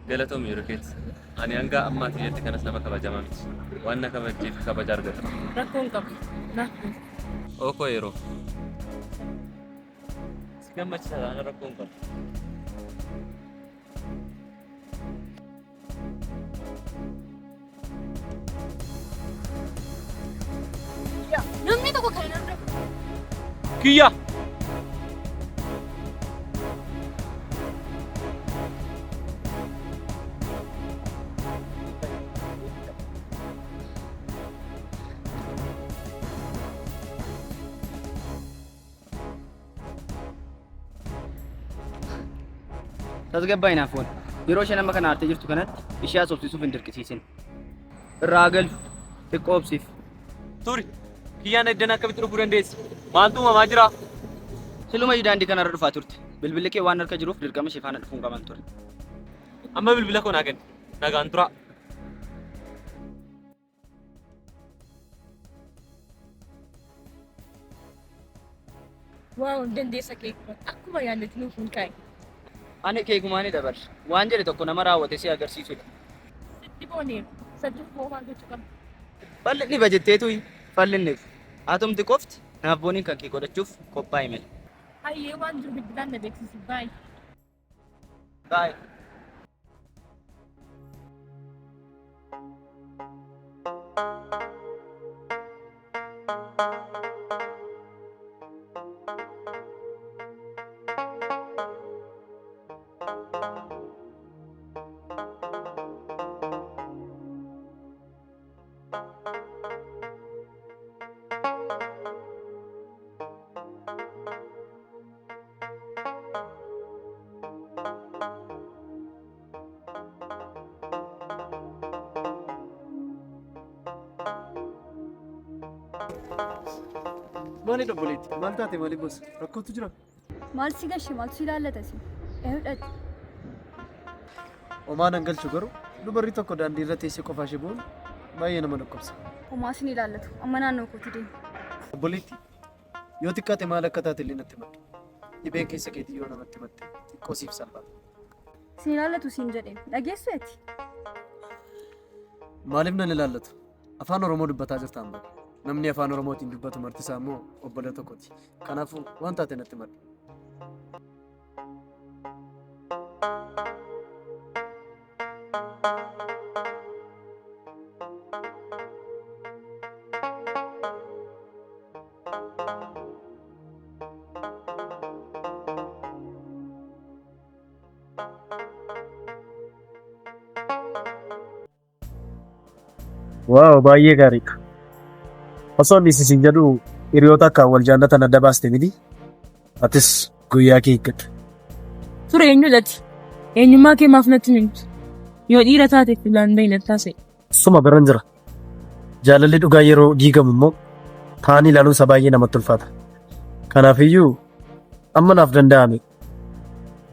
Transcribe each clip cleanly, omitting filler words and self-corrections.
Galatoomi yeroo keetti. Ani hanga ammaatti jette kanas nama kabajamaa miti. Waan na kabajjeef kabaja argata. Rakkoo hin qabu. Naaf buli. Ookoo yeroo. Si gammachiisa taanaan rakkoo hin qabu. Namni tokko kan hin hordofu. Kiyya! Tasgabbaa'in Afoon. Yeroo isheen amma kana aartee jirtu kanatti ishee haasofsiisuuf hin dirqisiisin. Irraa galu. Xiqqoo obsiif. Turi! Kiyyaan eddana akkamitti dhufuu dandeessi? Maaltu uumamaa jira? Silumayyuu daandii kanarra dhufaa turte. Bilbilli kee waan harka jiruuf dirqama ishee faana dhufuu hin qaban ture. Amma bilbila koo naa kenni. Nagaan turaa. Waaw dandeessa keekuma akkuma yaadnetti nuuf hin kaa'e. Ani keekumaani dabar. Waan jedhe tokko nama raawwate si agarsiisudha. Sitti booneera. Satti fufoo maal gochuu qabna? Falli dhiba jetteetuyi falli hin dhibu. Atumti qofti naaf booniin kan kee godhachuuf qophaa'i malee. Hayyee waan jiru bilbilaan na beeksisi. Baay. Baay. Maali obboleetti? Maal taate maaliif bossa? Rakkootu jira? Maal si gashe maaltu si ilaallata si? Eenyudha? Homaa nan galchu garuu dubarri tokko daandii irra teessee qofaa ishee boo'uun baay'ee nama dhukkubsa. Homaa sin ilaallatu. Amma naannoo kootii deemi. Obboleetti yoo xiqqaate maal akka taate illee natti himadhu. Dhibeen keessa keetii yoo namatti himatte xiqqoo siif salphata. Sin ilaallatu siin jedhe. Dhageessu ati? Maaliif nan ilaallatu? Afaan Oromoo dubbataa jirta amma. Namni afaan Oromootiin dubbatu marti isaa immoo obbola tokkoti. Kanaafuu waan taate natti himadhu. Waaw baay'ee gaariidha. Osoo inni isin jedhu hiriyoota akka wal jaallatan adda baaste miti. Atis guyyaa kee eeggadhu. Ture eenyudha ati? Eenyummaa kee maaf natti hin himtu? Yoo dhiira taate filaan bahi natti haasa'e. Suma biran jira. Jaalalli dhugaa yeroo diigamu immoo taa'anii ilaaluun isaa baay'ee namatti ulfaata. Kanaafiyyuu amma naaf danda'ame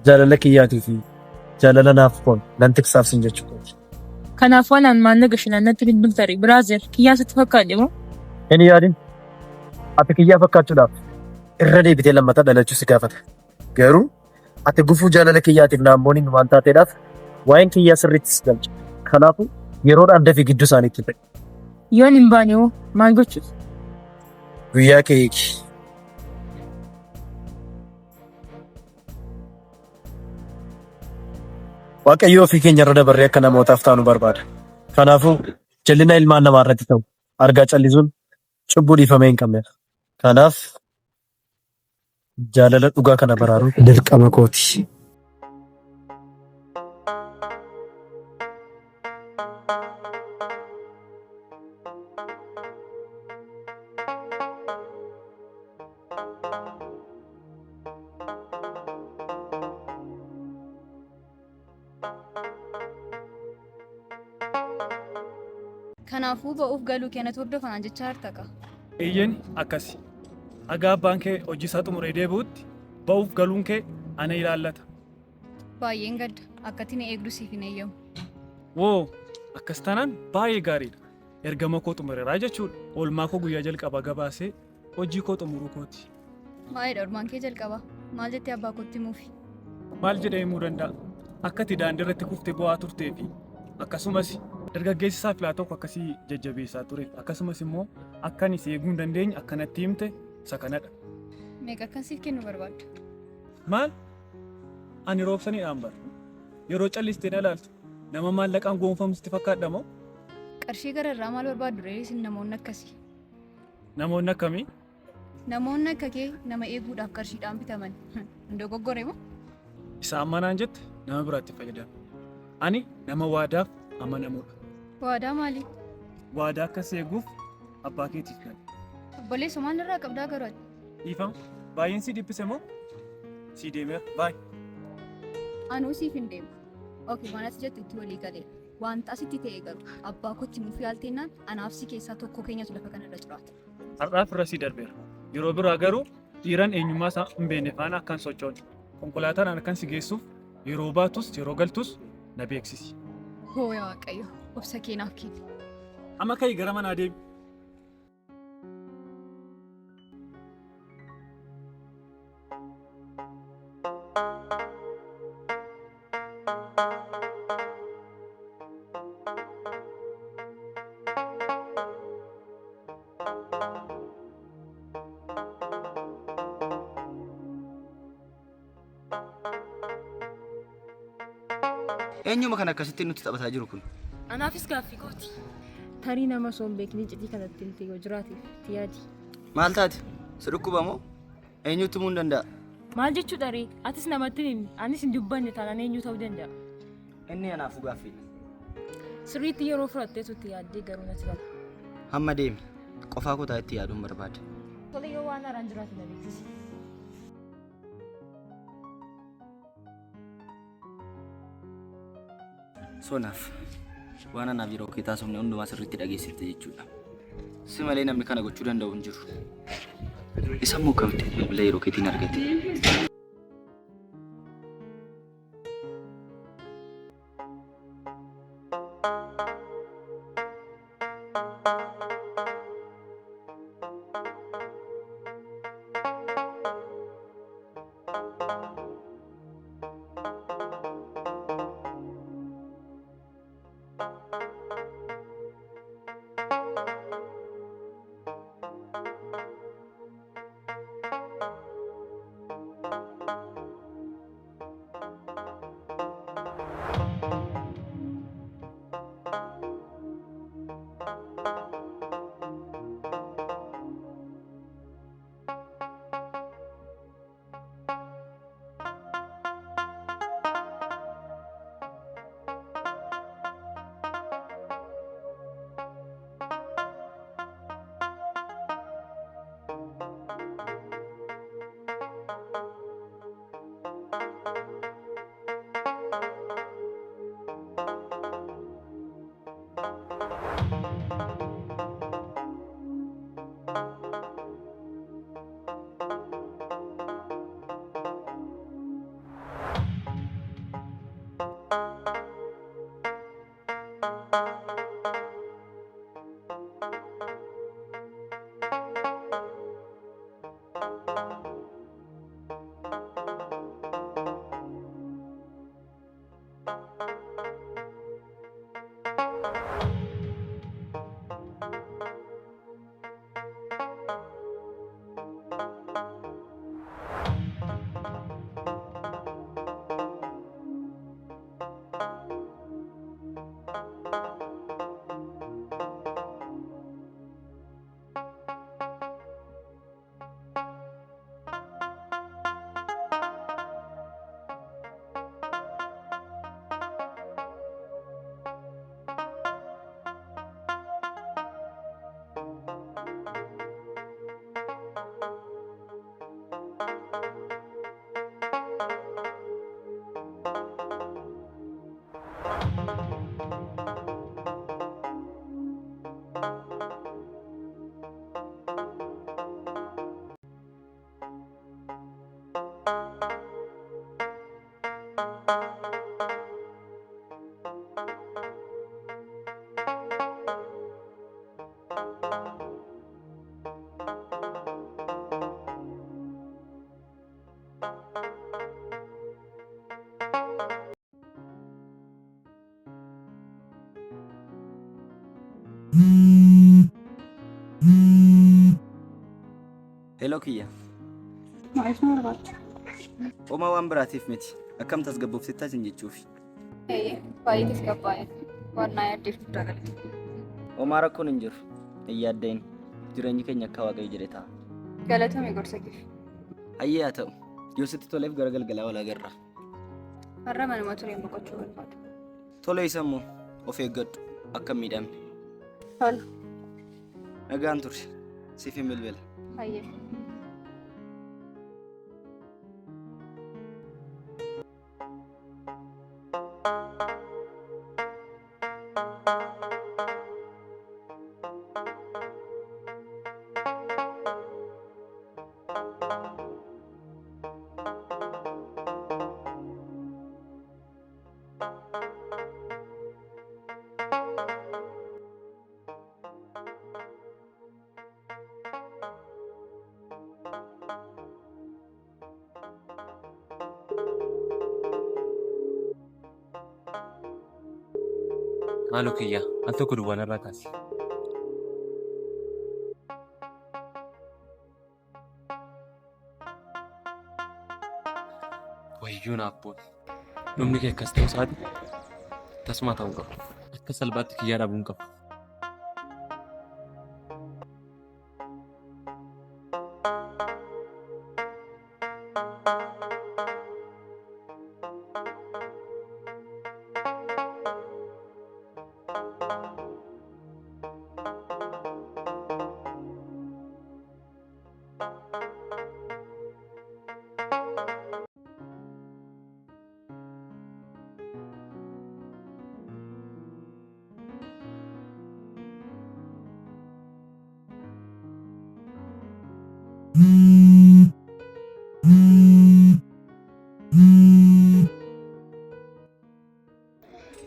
jaalala kiyyaatii fi jaalala naaf koon nan tiksaaf sin jechuu kooti. Kanaaf waan aan maallaqa shanaan natti bilbiltare biraazer kiyyaa sitti fakkaadhe moo? Hin yaadin. Ati kiyyaa fakkaachuudhaaf irra deebitee lammata dhalachuu si gaafata. Garuu ati gufuu jaalala kiyyaatiif naan booniin waan taateedhaaf waa'een kiyyaa sirriitti si galcha. Kanaafuu yeroodhaan dafii gidduu isaaniitti ba'i. Yoon hin baane hoo maal gochuuf? Guyyaa kee eegi. Waaqayyo ofii keenya irra dabarree akka namootaaf taanu barbaada. Kanaafuu jal'ina ilmaan namaa irratti ta'u argaa callisuun cubbuu dhiifamee hin qabnedha. Kanaaf jaalala dhugaa kana baraaruun dirqama kooti. Kanaafuu ba'uuf galuu kee anatu hordofa naan jechaa jirta kaa. Eeyyeen akkasi. Haga abbaan kee hojii isaa xumuree deebi'utti ba'uuf galuun kee ana ilaallata. Baay'een gadda. Akkati na eegdu siif hin eeyyamu. Woo, akkas taanaan baay'ee gaariidha. Ergama koo xumureeraa jechuudha. Oolmaa koo guyyaa jalqabaa gabaasee hojii koo xumuruu kooti. Maalidha oolmaan kee jalqabaa? Maal jettee abbaa kootti himuufi? Maal jedhee himuu danda'a? Akka ati daandii irratti kuftee bu'aa turtee fi akkasumas dargaggeessi saafilaa tokko akkasii jajjabeessaa tureef akkasumas immoo akka ani si eeguu hin dandeenye akkanatti himte isa kanadha. Meeqa akkan siif kennu barbaadda? Maal? Ani roobsaniidhaan bara. Yeroo callistee na ilaaltu nama maallaqaan goonfamu sitti fakkaadha moo? Qarshii gara irraa maal barbaaddu ree isin namoonni akkasii? Namoonni akkamii? Namoonni akka kee nama eeguudhaaf qarshiidhaan bitaman. Hin dogoggore moo? Isa amma naan jette nama biraatti fayyadama. Ani nama waadaaf amanamuudha. Waadaa maalii? Waadaa akkas eeguuf abbaa keetiif gale. Obboleessa maal irraa qabdaa garuu ati? Dhiifama. Baay'een si dhiphise moo? Si deemeera. Baay'ee. Anuu siif hin deemu. Okay, waan ati jettu itti walii galee. Wanta asitti ta'e garuu abbaa kootti himuuf yaalteennaan anaaf si keessaa tokko keenyatu lafa kanarra jiraata. Har'aaf irra si darbeera. Yeroo biraa garuu dhiiran eenyummaa isaa hin beekne faana akkan sochoone. Konkolaataan akkan si geessuuf yeroo baatus yeroo galtus na beeksisi. Hoo yaa Waaqayyo, obsa kee naaf kenni. Amma ka'ii gara manaa deemi. Eenyuma kan akkasitti nutti taphataa jiru kun? Anaafis gaaffii kooti. Tarii nama osoo hin beekin iccitii kanatti himte yoo jiraateef itti yaadi. Maal taate? Si dhukkuba moo? Eenyutti himuu hin danda'a? Maal jechuudha ree? Atis namatti hin himne, anis hin dubbanne taanaan eenyu ta'uu danda'a? Inni anaafuu gaaffiidha. Sirriitti yeroo fudhatteetu itti yaaddee garuu natti tola. Hamma deemi. Qofaa koo taa'ee itti yaaduun barbaada. Tole yoo waan haaraan jiraate na beeksisi. Sonaaf waan anaaf yeroo kee taasifne hundumaa sirriitti dhageessifte jechuudha. Si malee namni kana gochuu danda'u hin jiru. Isa immoo akkamitti bilbila yeroo keetiin argate? Hello kiyya. Maaliif na barbaadda? Homaa waan biraatiif miti. Akkam tasgabbooftettaa isin jechuufi. Eeyyee, baay'ee tasgabbaa'e. Waan naa yaaddeef guddaa galata. Homaa rakkoon hin jiru. Hin yaadda'in. Jireenyi keenya akka Waaqayyo jedhe ta'a. Galatoomi gorsa keef. Hayyee haa ta'u. Yoo sitti toleef gara galgalaa wal agarra. Har'a manuma tureen boqochuu barbaada. Tole isa immoo of eeggadhu akka hin miidhamne. Tole. Nagaan turi. Siif hin bilbila. Hayyee. Maaloo kiyya al tokko duwwaa narraa kaasi. Wayyuu naaf boon. Dhumni kee akkas ta'uu isaati tasuma ta'uu qabu. Akka salphaatti kiyyaa dhabuu hin qabu.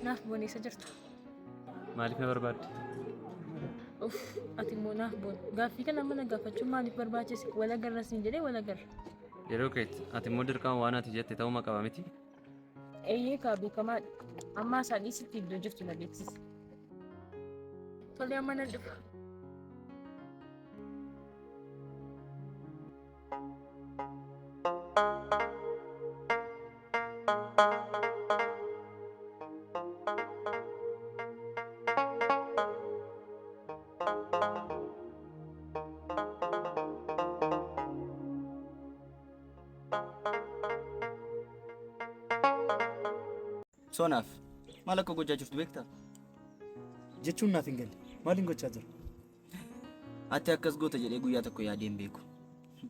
Naaf boon eessa jirta? Maaliif na barbaadde? Uff, ati immoo naaf boon. Gaaffii kana amma na gaafachuun maaliif barbaachise? Wal agarra siin jedhee wal agarra. Yeroo keetti ati immoo dirqama waan ati jette ta'uu qaba miti. Eeyyee kaa beekamaadha. Ammaa isaan dhiisitti iddoo jirtu na beeksisi. Tolee amma nan dhufa. Soonaaf maal akka gochaa jirtu beektaa? Jechuun naaf hin galle. Maaliin gochaa jira? Ati akkas goota jedhee guyyaa tokko yaadee hin beeku.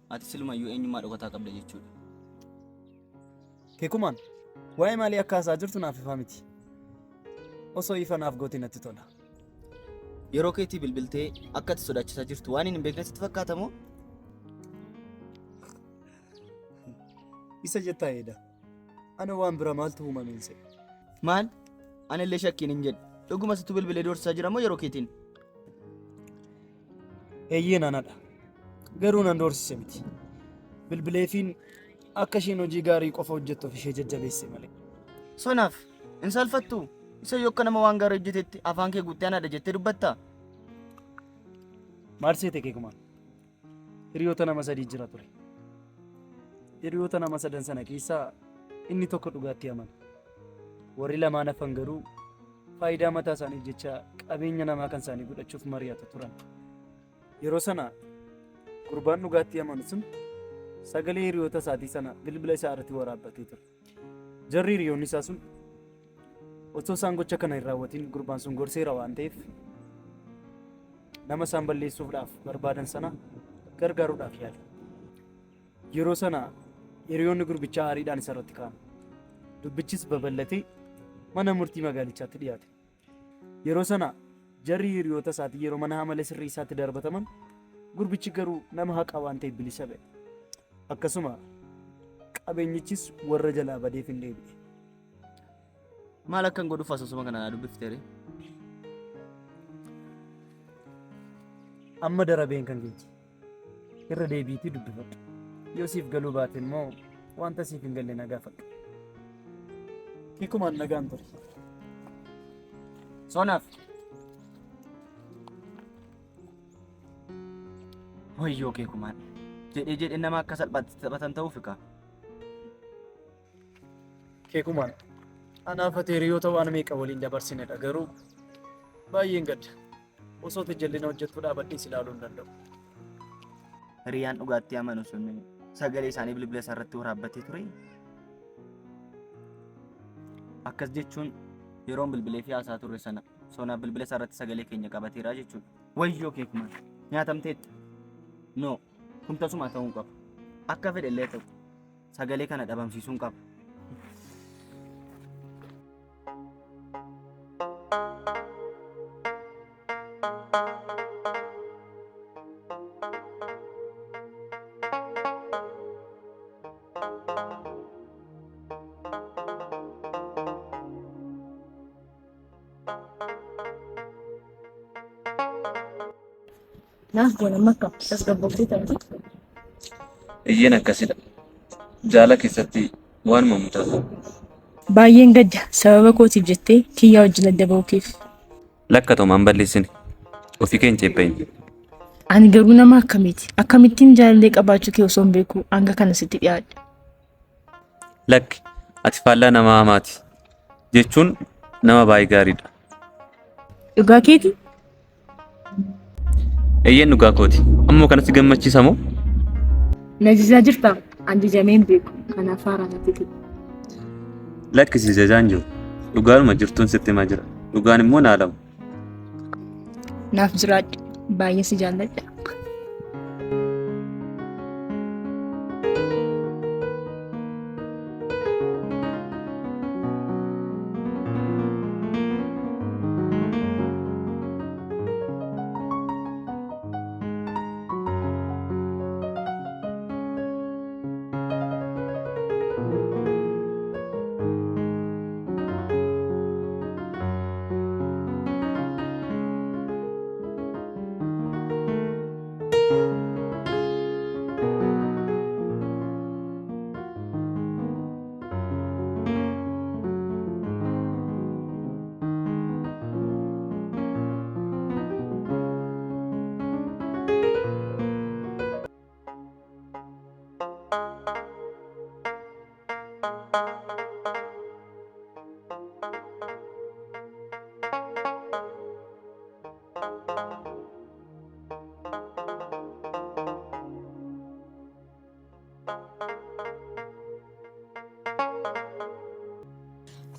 Ati silumayyuu eenyummaa dhokataa qabda jechuudha. Keekumaan waa'ee maalii akka haasaa jirtu naaf ifaa miti. Osoo ifa naaf goote natti tola. Yeroo keetii bilbiltee akka ati sodaachisaa jirtu waan hin beekne sitti fakkaata moo? Isa jettaa eeda. Ana waan bira maaltu uumameen se'e? Maal? Ani illee shakkiin hin jedhu. Dhuguma situ bilbilee doorsisaa jira moo yeroo keetiin? Eeyyeen anadha. Garuu nan doorsise miti. Bilbileefiin akka isheen hojii gaarii qofa hojjettuuf ishee jajjabeesse malee. Sonaaf hin salphattu. Isa yoo akka nama waan gaarii hojjetetti afaan kee guuttee anadha jettee dubbattaa? Maal seete keekumaan? Hiriyoota nama sadii jira ture. Hiriyoota nama sadan sana keessaa inni tokko dhugaatti amana. Warri lamaan hafan garuu faayidaa mataa isaaniif jecha qabeenya namaa kan isaanii godhachuuf mari'atu turan. Yeroo sana gurbaan dhugaatti amanu sun sagalee hiriyoota isaatii sana bilbila isaa irratti waraabbatee ture. Jarri hiriyoonni isaa sun osoo isaan gocha kana hin raawwatin gurbaan sun gorseera waan ta'eef nama isaan balleessuudhaaf barbaadan sana gargaaruudhaaf yaale. Yeroo sana hiriyoonni gurbichaa aariidhaan isa irratti ka'an. Dubbichis babal'atee mana murtii magaalichaatti dhiyaate. Yeroo sana jarri hiriyoota isaatii yeroo mana amala sirrii isaatti darbataman gurbichi garuu nama haqaa waan ta'eef bilisa ba'e. Akkasuma Qabeenyichis warra jalaa badeef hin deebi'e. Maal akkan godhuuf asoosama kana naa dubbifte ree? Amma darabeen kan keeti. Irra deebiitii dubbifadhu. Yoo siif galuu baate immoo wanta siif hin galle na gaafadhu. Hiikumaan nagaan ture. Soonaaf. Wayyoo keekumaan. Jedhee jedhee nama akka salphaatti taphatan ta'uuf kaa. Keekumaan anaaf ati hiriyoota waan meeqa waliin dabarsinedha garuu baay'een gadda. Osoo ati jal'ina hojjettuu dhaabadhee si ilaaluu hin danda'u. Hiriyaan dhugaatti amanu sun sagalee isaanii bilbila isaa irratti waraabbatee ture. Akkas jechuun yeroon bilbilee fi haasaa turre sana Soonaaf bilbila isaa irratti sagalee keenya qabateera jechuudha. Wayyoo keekumaan nyaatamteetta. No, kun tasuma ta'uu hin qabu. Akka fedhe illee ta'u sagalee kana dhabamsiisuu hin qabu. Naaf goona amma akkam tasgabboftee taati. Iyyeen akkasidha. Jaala keessatti waanuma mudatu. Baay'een gadda sababa kootiif jettee kiyyaa wajjin adda ba'uu keef. Lakka tomaan balleessine. Ofii keenya ceepha'in. Ani garuu nama akkamiiti? Akkamittiin jaalallee qabaachuu kee osoo hin beeku hanga kana sitti dhiyaadhe? Lakki ati faallaa nama hamaati. Jechuun nama baay'ee gaariidha. Dhugaa keeti? Eeyyeen dhugaa kooti. Ammoo kana si gammachiisa moo? Na jajaa jirtaa? An jajamee hin beeku. Kanaaf haaraa natti ta'e. Lakki si jajaa hin jiru. Dhugaanuma jirtuun sitti himaa jira. Dhugaan immoo naa lama. Naaf jiraadhu. Baay'ee si jaalladha.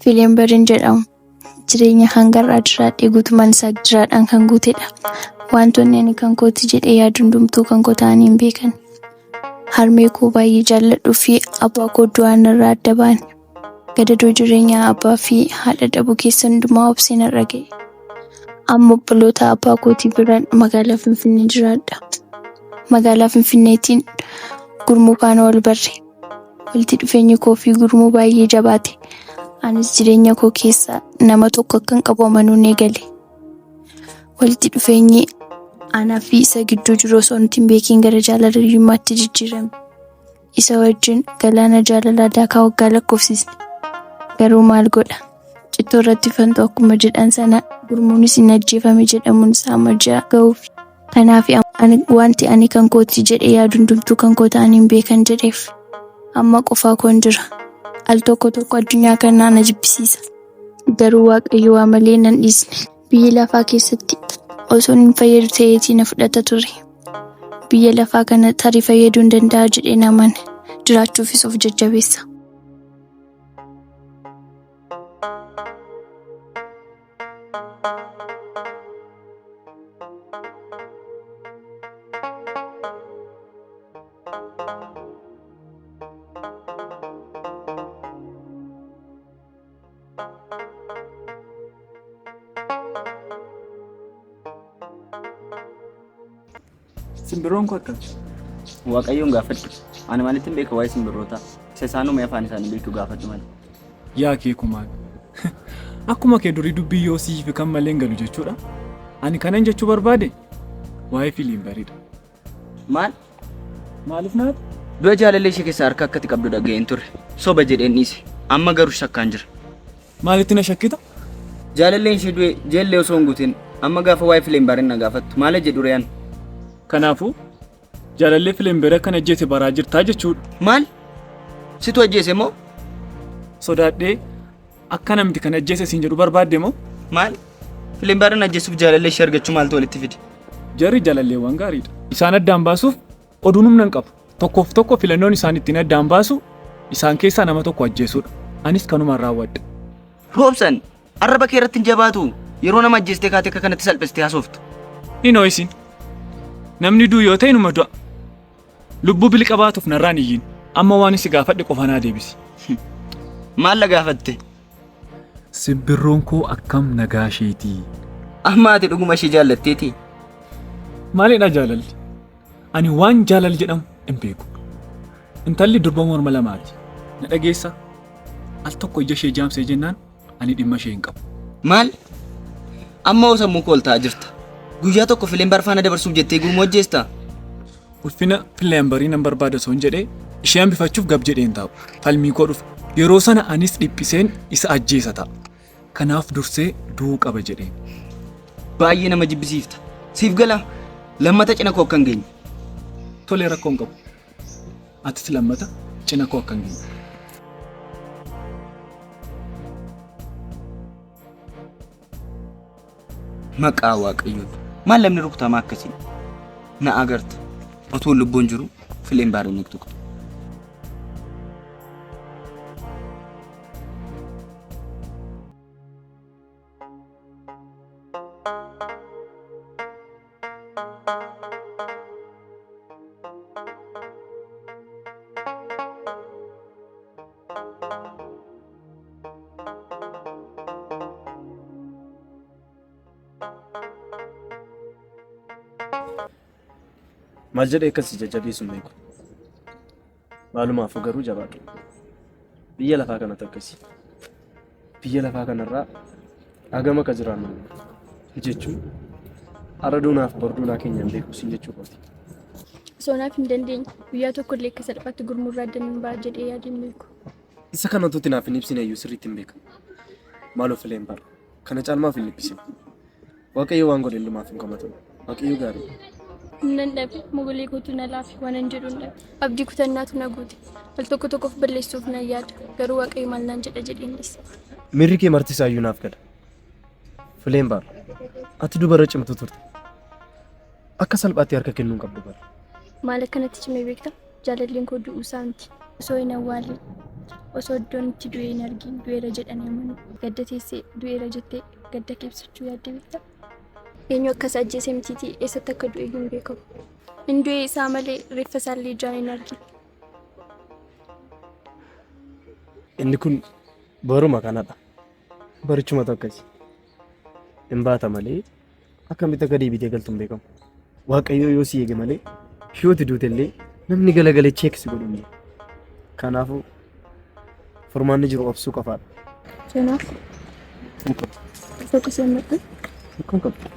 Fiileemberiin jedhamu. Jireenya hangarraa jiraadhee guutummaan isaa jiraadhaan kan guutedha. Wantoonni ani kan kooti jedhee yaadu hundumtuu kan koo ta'anii hin beekan. Harmee koo baay'ee jaalladhuu fi abbaa koo du'aan irraa adda baane. Gadadoo jireenyaa abbaa fi haadha dhabuu keessa hundumaa obseen har'a ga'e. Amma obboloota abbaa kootii biraan magaalaa Finfinnee jiraadha. Magaalaa Finfinneetiin gurmuu faana wal barre. Walitti dhufeenyi koo fi gurmuu baay'ee jabaate. Anis jireenya koo keessa nama tokko akkan qabu amanuun eegale. Walitti dhufeenyi anaa fi isa gidduu jiru osoo nuti hin beekiin gara jaalala hiriyummaatti jijjiirame. Isa wajjin galaana jaalalaa daakaa waggaa lakkoofsisne. Garuu maal godha? Cittoo irratti fanxoo akkuma jedhan sana gurmuunis hin ajjeefame jedhamuun isaa amma ji'a ga'uuf. Kanaaf wanti ani kan kooti jedhee yaadu hundumtuu kan koo ta'anii hin beekan jedheef. Amma qofaa koon jira. Al tokko tokko addunyaa kanaa na jibbisiisa. Garuu Waaqayyo waa malee nan dhiisne. Biyya lafaa keessatti osoo hin fayyadu ta'eetii na fudhata ture. Biyya lafaa kana tarii fayyaduu hin danda'a jedhee na amane. Jiraachuufis of jajjabeessa. Simbirroon koo akkam? Waaqayyoon gaafadhu. Ani maalittin beeka waa'ee simbirrootaa? Isa isaanuma afaan isaanii beektu gaafadhu malee. Yaa kee kumaan. Akkuma kee durii dubbii yoo siif kan malee hin galu jechuudha. Ani kanan jechuu barbaade waa'ee Filiimbariidha. Maal? Maaliif naata? Du'a jaalallee ishee keessaa harka akkati qabdu dhaga'een ture. Soba jedheen dhiise. Amma garuu shakkaan jira. Maalitti na shakkita? Jaalalleen ishee du'e jeellee osoo hin guutin amma gaafa waa'ee Fileembariin na gaafattu maala jedhu re'an. Kanaafuu jaalallee Fileembarii akkan ajjeese baraa jirtaa jechuudha. Maal? Situ ajjeese moo? Sodaadhee akka namti kan ajjeese siin jedhu barbaadde moo? Maal? Fileembariin ajjeesuuf jaalallee ishee argachuu maaltu walitti fide? Jarri jaalalleewwan gaariidha. Isaan addaan baasuuf oduun humna hin qabu. Tokkoof tokko filannoon isaan ittiin addaan baasu isaan keessaa nama tokko ajjeesuudha. Anis kanumaan raawwadha. Roobsan arraba kee irratti hin jabaatu. Yeroo nama ajjeestee kaatee akka kanatti salphistee haasoftu. Hin ho'isin. Namni du'u yoo ta'e numa du'a. Lubbuu biliqa baatuuf narraan iyyin. Amma waan si gaafadhe qofa naa deebisi. Maal la gaafatte? Simbirroon koo akkam nagaa isheetii? Amma ati dhuguma ishee jaallatteetii? Maalidha jaalalli? Ani waan jaalala jedhamu hin beeku. Intalli durba morma lamaati. Na dhageessaa? Al tokko ija ishee jaamsee jennaan ani dhimma ishee hin qabu. Maal? Amma hoo sammuu koo ol ta'aa jirta. Guyyaa tokko Fileembar faana dabarsuuf jettee gurmuu ajjeestaa? Ulfina Fileembarii nan barbaada osoo hin jedhee ishee hambifachuuf gab jedhee hin taa'u. Falmii koo dhufa. Yeroo sana anis dhiphiseen isa ajjeesa ta'a. Kanaaf dursee du'uu qaba jedheen. Baay'ee nama jibbisiifta. Siif gala lammata cina koo akka hin geenye. Tolee rakkoo hin qabu. Atis lammata cina koo akka hin geenye. Maqaa Waaqayyoon. Maal namni rukutamaa akkasii? Na agarta. Otuun lubbuun jiru fileen baariin ni tuqxa. Maal jedhee akkas si jajjabeessu hin beeku. Maalumaafuu garuu jabaadhu. Biyya lafaa kanatu akkasi. Biyya lafaa kanarraa hagam akka jiraannu jechuun har'a duunaaf bor duunaa keenya hin beeku siin jechuu kooti. Osoo naaf hin dandeenye guyyaa tokko illee akka salphaatti gurmurraa adda nan ba'a jedhee yaadee hin beeku. Isa kana utuu naaf hin ibsine iyyuu sirriitti hin beeka. Maaloo fileen bara. Kana caalmaaf hin dhiphisin. Waaqayyo waan godhe hundumaaf hin komatamu. Waaqayyo gaarii. Humnan dhabe, mogolee kootu na laafe, waanan jedhun dhabe. Abdii kutannaatu na guute. Al tokko tokko of balleessuuf nan yaada. Garuu Waaqayyo maal naan jedha jedheen dhiisa. Miirri kee marti isaayyuu naaf gala. Fileen baar. Ati dubara cimtuu turte. Akka salphaatti harka kennuu hin qabdu bara. Maal akka natti cime beektaa? Jaalalleen koo du'uu isaa miti. Osoo hin awwaalin, osoo iddoon itti du'e hin argin du'eera jedhanii amanuu. Gadda teessee du'eera jettee gadda kee ibsachuu yaaddee beektaa? Eenyu akka isa ajjeese mitiitii eessatti akka du'e iyyuu hin beekamu. Hin du'e isaa malee reeffa isaallee ijaan hin argine. Inni kun baruma kanadha. Barichumatu akkasi. Hin baata malee akkamitti akka deebitee galtu hin beekamu. Waaqayyoo yoo si eege malee yooti duute illee namni galagalee check si godhu hin jiru. Kanaafuu furmaanni jiru obsuu qofaadha. Kanaaf tokko si hammadhu. Rakkoon qabu.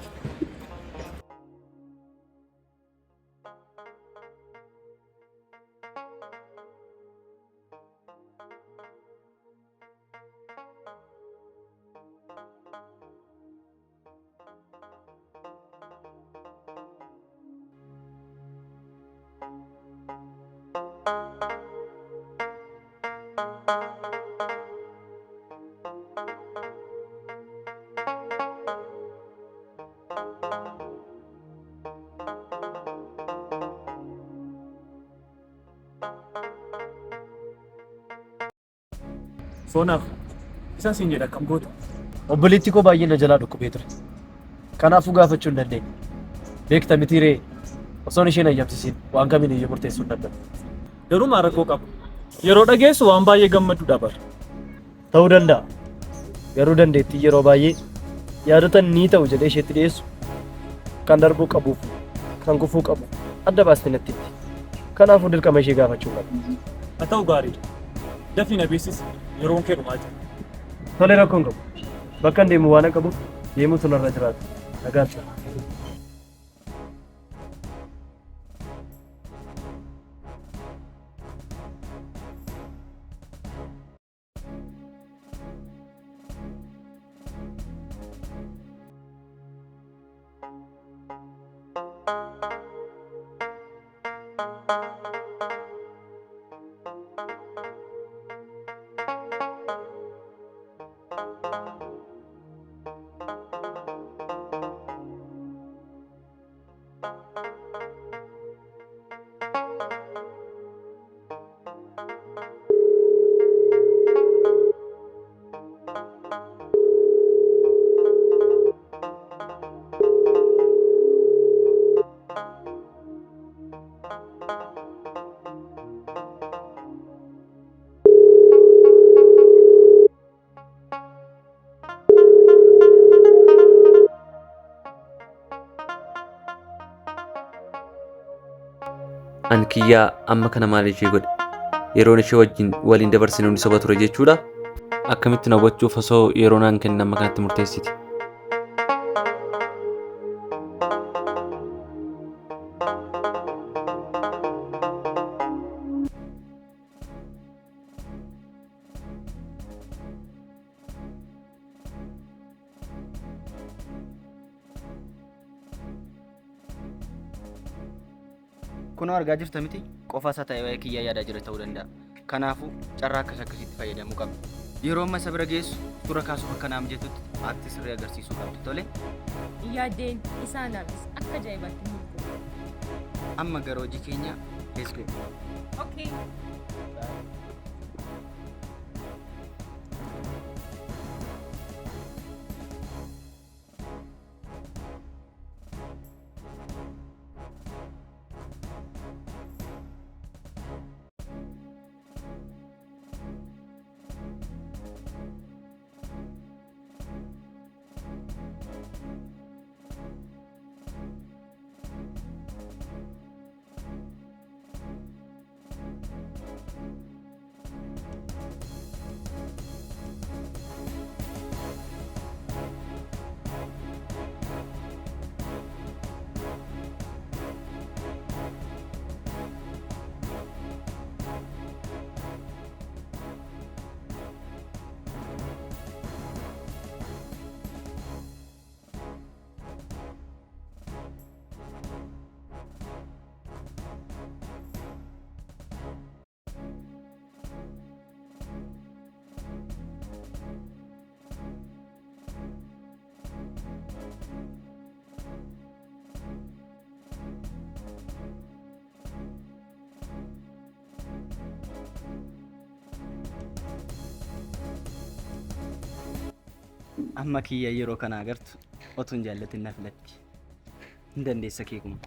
Soonaaf isa siin jedha akkam goota? Obboleettii koo baay'ee na jalaa dhukkubee ture. Kanaafuu gaafachuu hin dandeenye. Beekta mitii ree osoon isheen ayyamsisiin waan kamiin iyyuu murteessuu hin danda'u. Garuu maal rakkoo qaba? Yeroo dhageessu waan baay'ee gammaddu bara. Ta'uu danda'a. Garuu dandeettii yeroo baay'ee yaadota ni ta'u jedhee isheetti dhiyeessu kan darbuu qabuuf kan kufuu qabu adda baastee natti himti. Kanaafuu dirqama ishee gaafachuu qaba. Haa ta'u gaariidha. Dafii na beeksisi yeroon kee dhumaa jira. Tole rakkoo hin qabu. Bakka hin deemu waan qabuuf deemuutu narra jiraata. Nagaatti. An kiyyaa amma kana maal ishee godhe? Yeroon ishee wajjin waliin dabarsine hundi soba ture jechuudha. Akkamitti na hubachuuf osoo yeroo naan kennin amma kanatti murteessiti? Kunoo argaa jirta miti qofa isaa ta'ee waa'ee kiyyaa yaadaa jira ta'uu danda'a. Kanaafuu carraa akkas akkasiitti fayyadamuu qabna. Yeroo amma isa bira geessu suura kaasuuf akka naa mijatutti aaktii sirrii agarsiisuu qabdi. Tole Yaaddeen isaanaafis akka ajaa'ibaatti milkoofu. amma gara hojii keenya let's go. Okay. Amma kiyya yeroo kana agartu otoo hin jaallatin na filatti. Hin dandeessa keekuma.